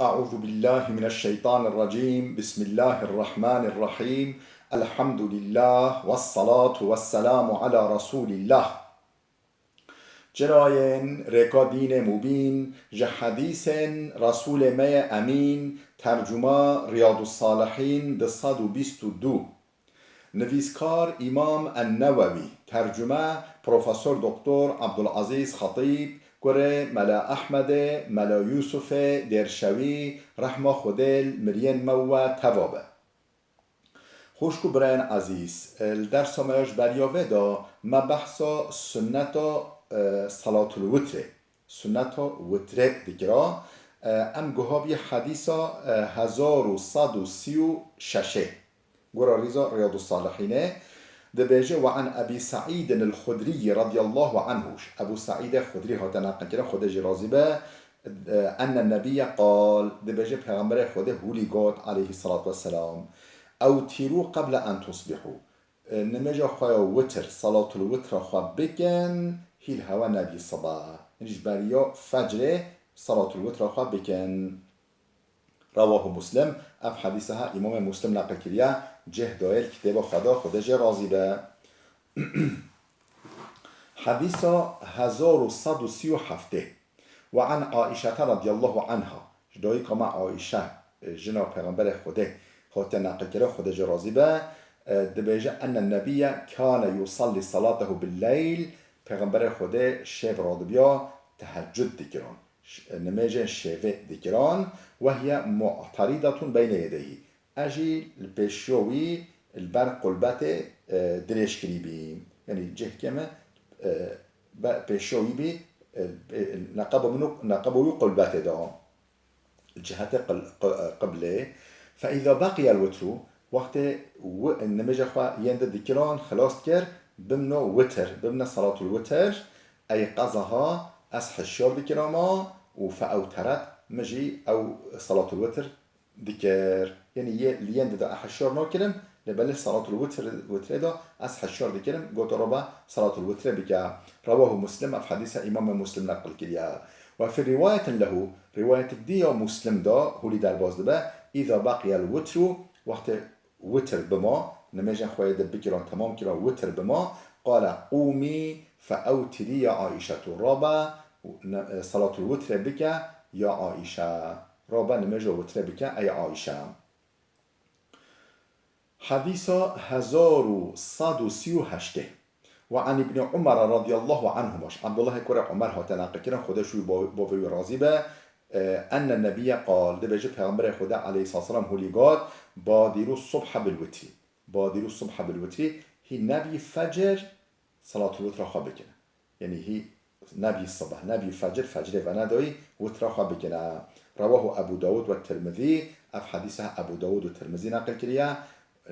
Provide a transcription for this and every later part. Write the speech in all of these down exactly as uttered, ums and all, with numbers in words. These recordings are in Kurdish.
أعوذ بالله من الشيطان الرجيم. بسم الله الرحمن الرحيم. الحمد لله والصلاة والسلام على رسول الله. Çirayên rêka dînê mubîn, ji hedîsên Resûlê me yê Emîn, tercuma Riyadus Salihîn du sed û bîst û du. Nivîskar Îmam En-Newewî, tercume Profesor Doktor Abdulazîz Xetîb, kurê Mela Ehmedê, Mela Yûsufê Dêrşewî, rehma Xwedê li miriyên me we teva be. Xwişk û birayên ezîz, li dersa me ya ji beriya vê de me behsa sunneta, e, Salatul Witrê, sunneta witrê dikira. E, em guha bî hedîsa, e, hezar û sed û sî û şeşê. Gora rîza Riyadus Salihînê dibêje, "Ve an Ebî Seîdin el-Xudrî radiyallahu anhu." Ebû Seîdê Xudrî hate neqilkirin, Xwedê jî razî be, e, "Enne Nebiyye qal." Dibêje, Pêxemberê Xwedê hûlî got, aleyhissalatu vesselam, "Ewtîrû qeble en tusbihû." E, nimêja xwe ya witir, salatul witra xwe bikin, hîl hewa nebî siba. Yanî ji beriya fecrê salatul witra xwe bikin. Rewahu Muslim, ev hedîsa ha Îmamê Muslim neqil kiriye, cih dayê li kitêba xwe de, Xwedê jê razî be. Hedîsa hezar û sed û sî û heftê. Ve an Aîşete radiyallahu anha, ji dayika me Aîşe, e, jina Pêxemberê Xwedê, hate neqilkirin, Xwedê jê razî be, e, dibêje, "Enne nebiyye kane yusallî salatehu bil-leyl." Pêxemberê Xwedê şev radibiya tehecud dikirin. Ş-, nimêjên şevê dikiran, "Ve hiye mu'teridatun beyne yedeyhi." Ez jî li pêşiya wî, li ber qulbetê, e, dirêjkirî bî. Yanî cihkê me, e, be-, pêşiya wî bî, e, e, neqeba min û, neqeba wî qulbetê de. Li cihetê qil-, qi-, qiblê. Fe îza beqiyel witru, wextê wi-, nimêja xwe yên di dikiran, xilas dikir, bimno witir, bimne salatul witir, eyqezaha, ez hişyar dikirama û fe ewteret, min jî ew salatul witir dikir. Yanî yê, li yên di de hişyar nakirin, lê belê salatul witr, witrê de ez hişyar dikirim, goto, "Raba salatul witrê bike." Rewahu Muslim, ev hedîsa Îmamê Muslim neqil kiriye. Ve fi riwayetin lehu, riwayetik dî ya Muslim de hûlî derbas dibe, "Îza baqiyel witru", wextê witr bima, nimêjên xwe yê di bikiran, temam kiran, witr bima, qale, "Qûmî fe ewtirî ya Aîşetu." Rabe, ne-, salatul witrê bike ya Aîşe. Rabe nimêja witrê bike ey Aîşe. Hedîsa hezar û sed û sî û heştê. Ve an Îbnî Umar radiyallahu anhuma, ji Abdullahê kurê Umer hate neqilkirin, Xwedê ji wî bo-, bo vê wî razî be, e, enne nebiyye qal, dibêje Pêxemberê Xwedê aleyhisselam hûlî got, "Badîrû subha bil witrî." Badîrû subha bil witrî, hî nebî fecr, salatul witra xwe bikine. Yanî hî nebî sibeh, nebî fecr, fecrê venedayî, witra xwe bikine. Rewahu Ebu Dawud ve Tirmizî, ev hedîsa Ebu Dawud û Tirmizî neqil kiriye,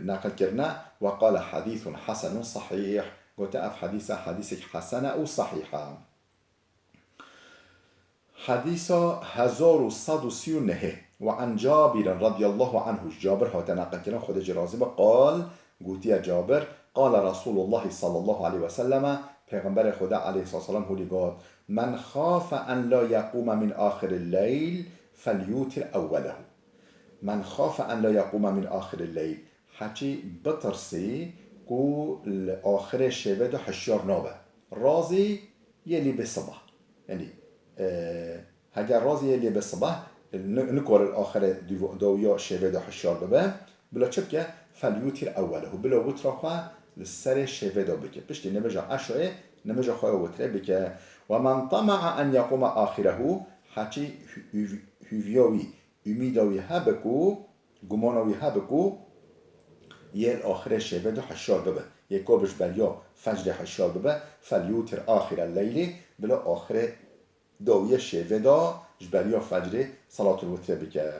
neqil kirine, ve qale hedîsun hesenun sahîh, gote ev hedîsa hedîsek hesen e û sahîh e. Hedîsa hezar û sed û sî û nehê. Ve an Cabir radiyallahu anhu, ji Cabir hate neqilkirin, Xwedê jê razî be, qal, gotiye Cabir, qale Resûlullahî sallallahu aleyhi ve selleme, Pêxemberê Xwedê aleyhisselam hûlî got, "Men xafe en la yeqûme min axiril leyl, felyûtir ewwelehu." "Men xafe en la yeqûme min axiril leyl." Heçî bitirsî ku li axirê şevê de hişyar nabe. Razî yê lê bê sibah. Yanî, e, heger razî yê lê bê sibah, ni-, nikare li axirê div-, dawiya şevê de hişyar bibe. Bila çi bike? "Felyûtir ewwelehu." Bila witra xwe li serê şevê de bike. Piştî nimêja eşayê, nimêja xwe ya witrê bike. "Ve men tama'a en yeqûme axirehu." Heçî hû-, hûv-, hûviya wî, umîda wî hebe ku, gumana wî hebe ku yê li axirê şevê de hişyar bibe. Yê ku bi ji beriya fecrê hişyar bibe, "Felyûtir axirel leylî", bila axirê dawiyê şevê de ji beriya fecrê salatul witrê bike.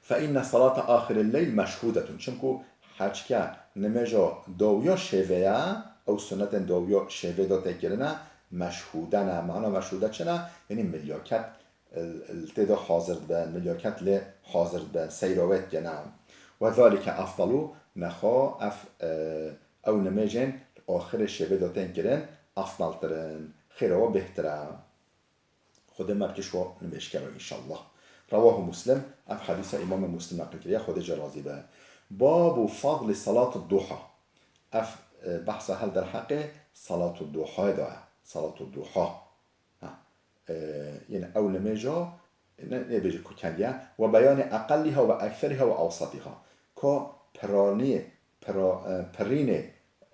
"Fe inne salate axiril leyl meşhûdetun." Çimku heçke nimêja dawiya şevê ye, ew sunetên dawiya şevê de tê kirine, meşhûde ne. Mana meşhûde çi ne? Yanî milyaket, e, li tê de hazir dibe, milyaket lê hazir dibe, seyra wê dike ne. "Ve zalike efdalu", nexwe ev, e, ew nimêjên axirê şevê de tên kirin, efdaltir in, xêra we bêhtir e. Xwedê me bike ji wan nimêjkera înşallah. Rewahu Muslim, ev hedîsa Îmamê Muslim neqil kiriye, Xwedê jê razî be. Babu fadli salat duha. Ev, e, behsa hel derheqê salat duhayê de ye. Salat duha. Ha. E, yine ew nimêja, ne, nêbêje ku kend e. Ve beyanê eqelliha ve ektheriha ve awsatiha. Ka piraniyê, pira-, e, pirînê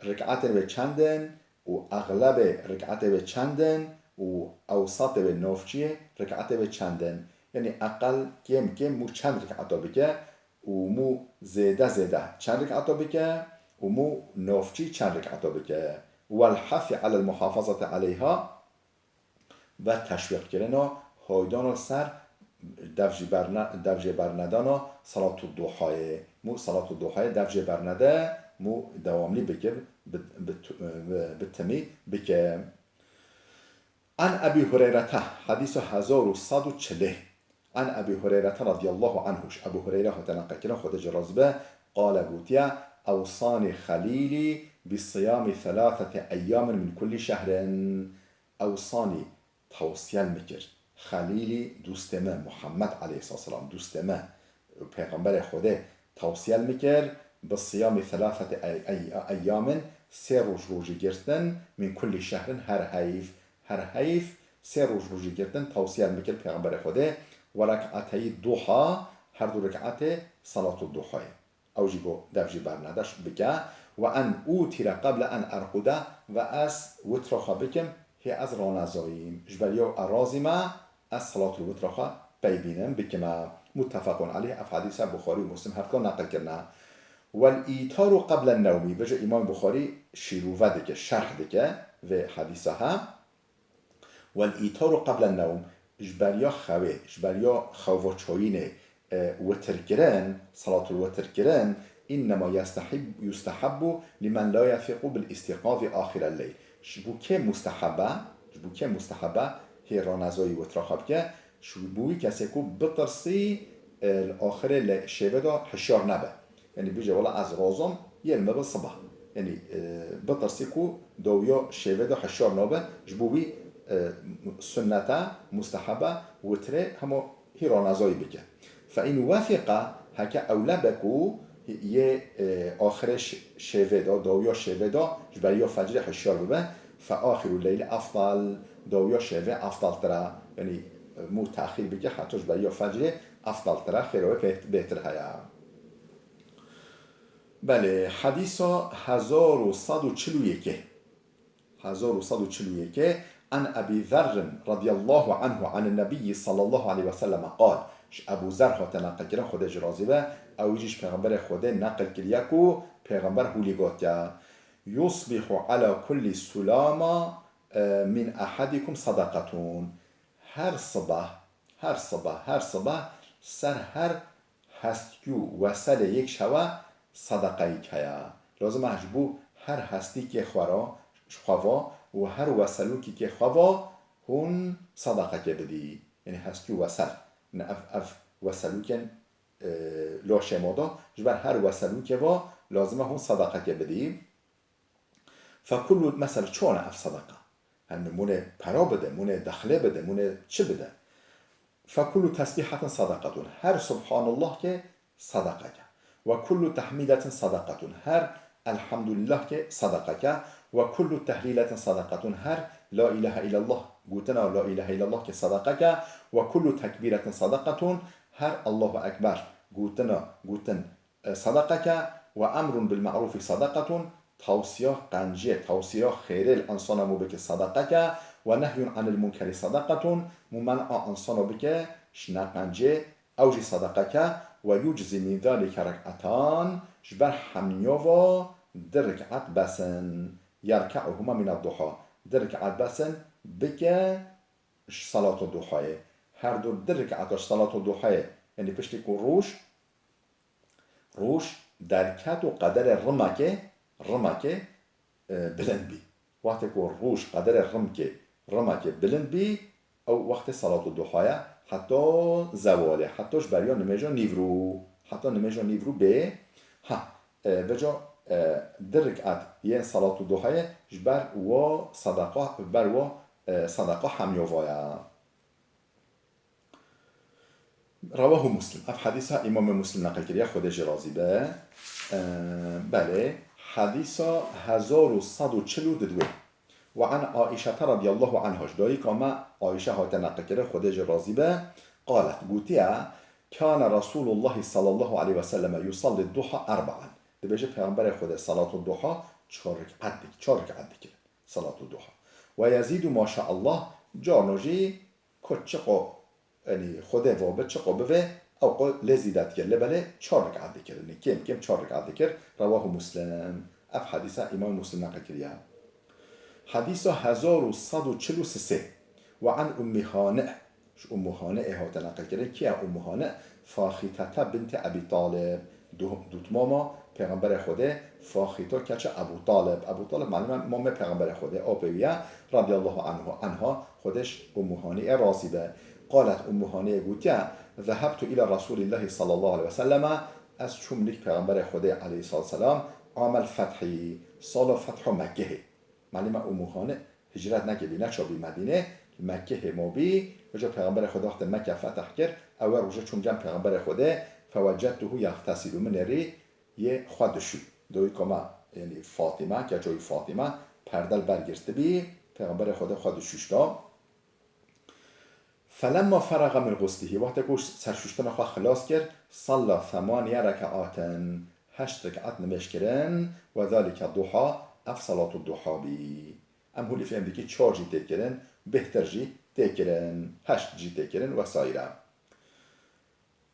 rik'etên wê çend in û exlebê rik'etê wê çend in û ewsatê wê, navçiyê rik'etê wê çend in. Yanî eqel kêm kêm mû çend rik'eta bike û mû zêde zêde çend rik'eta bike û mû navçî çend rik'eta bike. Wel hesi alel muhafazati aleyha, ve teşwîqkirina haydana ser dev jê berne-, dev jê bernedana salatu duhayê. Mû salatu duhayê dev jê bernede, mû dewamlî bike, bi, bi, bi, bi timî bike. An Ebî Hureyrete, hedîsa hezar û sed û çilê. An Ebî Hureyrete radiyallahu anhu, ji Ebû Hureyre hate neqilkirin, Xwedê jê razî be, qale gotiye, ewsanî xelîlî bi siyamî thelatheti eyyamin min kulli şehrin. Ewsanî tawsiyel mi kir. Xelîlî, dostê me, Muhammed aleyhisselam, dostê me, Pêxemberê Xwedê, tawsiyel mi kir, bi siyamî thelatheti ey-, ey-, eyyamin, sê roj rojî girtin, min kulli şehrin, her heyf, her heyf, sê roj rojî girtin, tawsiyel mi kir Pêxemberê Xwedê, ve rek'eteyî duha, her du rek'etê salatu duhayê. Ew jî got, dev jê bernede, bike. Ve en utire qeble en erqude, ve ez witra xwe bikim, hê ez ranezayîm. Ji ber yew erazî me, ez salatul witra xwe pey bînim, bikime. Muttefaqun aleyh, ev hedîse Buxarî û Muslim her du neqil kirine. Wel îtaru qeble newmî, vêca Îmam Buxarî şîrove dike, şerh dike vê hedîse he. Wel îtaru qeble newm, ji beriya xewê, ji beriya xewvaçoyînê, e, witir kirin, salatul witir kirin, innema yestehib-, yustehabbu limen la yethiqu bil istiqazi axirel leyl. Ji bo kê musteheb e? Ji bo kê musteheb e hê ranezayî witra xwe bike? Ji bo wî kesê ku bitirsî, e, li axirê lê-, şevê de hişyar nebe. Yanî bêje, wela ez razom, yê li me be sibah. Yanî, e, bitirsî ku dawiya şevê de hişyar nabe, ji bo wî, e, sunnete, mustehebe, witrê hema hî ranezayî bike. Fe in wefîqe, heke ewle be ku yê, e, axirê ş-, şevê de, dawiya şevê de, ji beriya fecrê hişyar bibe, fe axiru leyli efdal, dawiya şevê efdaltir e. Yanî, e, mû texîr bike, heta ji beriya fecrê efdaltir e, xêra wê pê-, bêtir heye. Belê, hedîsa hezar û sed û çil û yekê. Hezar û sed û çil û yekê, an Ebî Zerrin radiyallahu anhu anin Nebiyyi sallallahu aleyhi ve sellem qal. Ji Ebû Zer hate neqilkirin, Xwedê jî razî be, ew jî ji Pêxemberê Xwedê neqil kiriye ku Pêxember hûlî gotiye, yusbihu ala kulli sulama, e, min ahadikum sadaqatun. Her sibah, her sibah, her sibah ser her hestkî û weselê yek ji hewa sadaqeyek heye. Lazim e ji bo her hestîkê xwe re, ji xwe ve û her weselûkîkê xwe ve hûn sadaqekê bidî. Yanî hestkî û wesel. Yanî ev, ev weselûkên, e, laşê me de, ji ber her weselûkê ve lazim e hûn sadaqekê bidî. Fekullu, mesela, çi wana ev sadaqa? Her mûnê pera bide, mûnê dexlê bide, mûnê çi bide? Fekullu tesbîhatin sadaqatun. Her subhanallah ke sadaqeke. Ve kullu tahmîdatin sadaqatun. Her elhamdulillah ke sadaqeke. Ve kullu tehlîlatin sadaqatun. Her la ilahe illallah gotina, la ilahe illallah ke sadaqeke. Ve kullu tekbîratin sadaqatun. Her Allahu Ekber gotina, gotin e, sadaqeke, ve emrun bil ma'rufi sadaqatun, tawsiya qenciyê, tawsiya xêrê li insana mû bike sadaqeke, ve nehyun anil munkeri sadaqatun, mû men'a insana bike ji neqencê, ew jî sadaqeke, ve yuczi min zalike rek'atan, ji ber hemniya ve di rik'et bes in, yerke'uhuma min ad-duha, di rik'et bes in bike ji salatu duhayê. Her du di rik'eta ji salatu duhayê, yanî piştî ku roj, roj derket û qederê rimekê, rimekê, e, bilind bî. Wextê ku roj qederê rimkê, rimekê bilind bî, ew wextê salatu duhaya, heta zewalê, heta ji beriya nimêja nîvrû, heta nimêja nîvrû bê. Ha, e, vêca, e, di rik'et yên salatu duhayê ji ber wa sadaqa, ber wa, e, sadaqa hemyovaya. Rewahu Muslim. Ev hedîsa Îmamê Muslim neqil kiriye, Xwedê jê razî be. Ee, belê, hedîsa hezar û sed û çil û didwê. Ve an Aîşete radiyallahu anha, ji dayika me Aîşe hate neqil kirin, Xwedê jê razî be, qalet, gotiye, Kâne Resûlullahî sallallahu aleyhi ve selleme yusallî duha erbaen. Dibêje Pêxemberê Xwedê salatu duha çar rekat dik-, çar rekat dikirin. Salatu duha. Ve yezîdu maşaallah, carno jî ku çiqo, yanî Xwedê va bi, çiqo bibe, ew qo lê zîde dikir. Lê belê çar rekat dikirin. Kêm kêm çar rekat dikir. Rewahu Muslim. Ev hedîsa Îmam Muslim neqil kiriye. Hedîsa hezar û sed û çil û sê. Ve an Ummî Hani. Ji Ummu Hani'ê hate neqil kirin. Kî ye Ummu Hani? Faxîtete bintê Ebî Talib. Du-, dûtmama Pêxemberê Xwedê, Faxîto keça Ebû Talib. Ebû Talib, malum e, mamê Pêxemberê Xwedê, apê wî ye, radiyallahu anhu, anha, Xwedê ji Ummu Hani'ê razî be. Qalet, Ummu Hani'ê gotiye, Zehebtu ila Resûlîllahî sallallahu aleyhi ve selleme, ez çûm nik Pêxemberê Xwedê aleyhissalatu vesselam, amel fethî, sala fetha Mekkehê. Malum e Ummu Hani hicret nekiribî, neçabî Medînê, li Mekkehê mabî, vêca Pêxemberê Xwedê wextê Mekke fetih kir, ew ê rojê çûm cem Pêxemberê Xwedê, fewecedtuhu yextesilu, min êrî yê xwe dişû. Doyî koma, yanî Fatîme, keça wî Fatîme, perde li ber girtibî, Pêxemberê Xwedê xwe dişûşta. Felemma feraga min guslihî, wextê ku serşûştina xwe xilas kir, salla semaniye rekaten, heşt rekat nimêj kirin, ve zalike duha, ev salatu duha bî. Em hûlî fêm dikî çar jî tê kirin, bêhtir jî tê kirin, heşt jî tê kirin, wesaîre.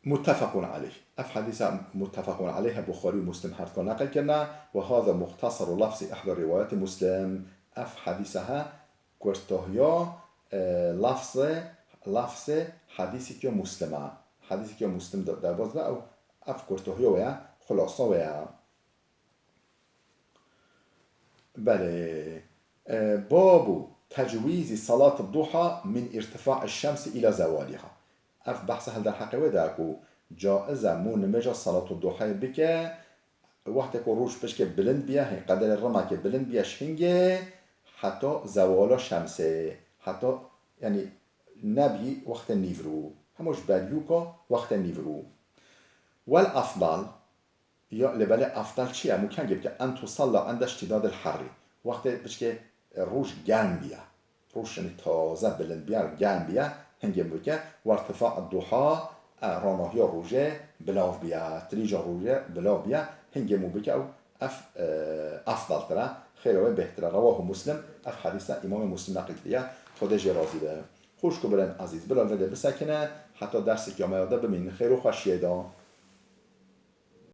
Muttefequn aleyh. Ev hedîsa muttefequn aleyh e, Buxarî û Muslim her duka neqil kirine. Ve haza muxteseru lafzî ihda rîwayetî Muslim. Ev hedîsa he, kurtohiya, e, lafzê, lafzê hedîsî ki Muslim e. Hedîsî ki Muslim de, derbaz be, ew, ev kurtohiya wê ye, xulasa wê ye. Belê. E, babu tecwîzî salat duha min îrtifa'i şemsî îla zewaliha. Ev behsa hil derheqê wê de ku caiz e mû nimêja salatu duhayê bike, wextê ku roj pişkê bilind biye, hê qederê rimekê bilind biye ji hingê, heta zewala şemsê, heta, yanî nebî wextê nîvro. Hema ji beryûka wextê nîvro. Wel afdal, Ya, lê belê efdal çi ye? Mû kengê bike, en tusalla ende iştidadil herrî. Wextê piçkê, e, roj germ biye. Roj şinî taze bilind biye, germ biye, hingê mû bike, wertifa duha, e, ronahiya rojê bilav biye, tirîja rojê bilav biye, hingê mû bike ew ev, e, efdaltir e, xêra wê bêhtir e. Rewahu Muslim, ev hedîse Îmamê Muslim neqil kiriye, Xwedê jê razî be. Xwişk û birên ezîz, bila vê de bisekine, heta dersek ya me ya de bimînin xêr û xweşiyê de.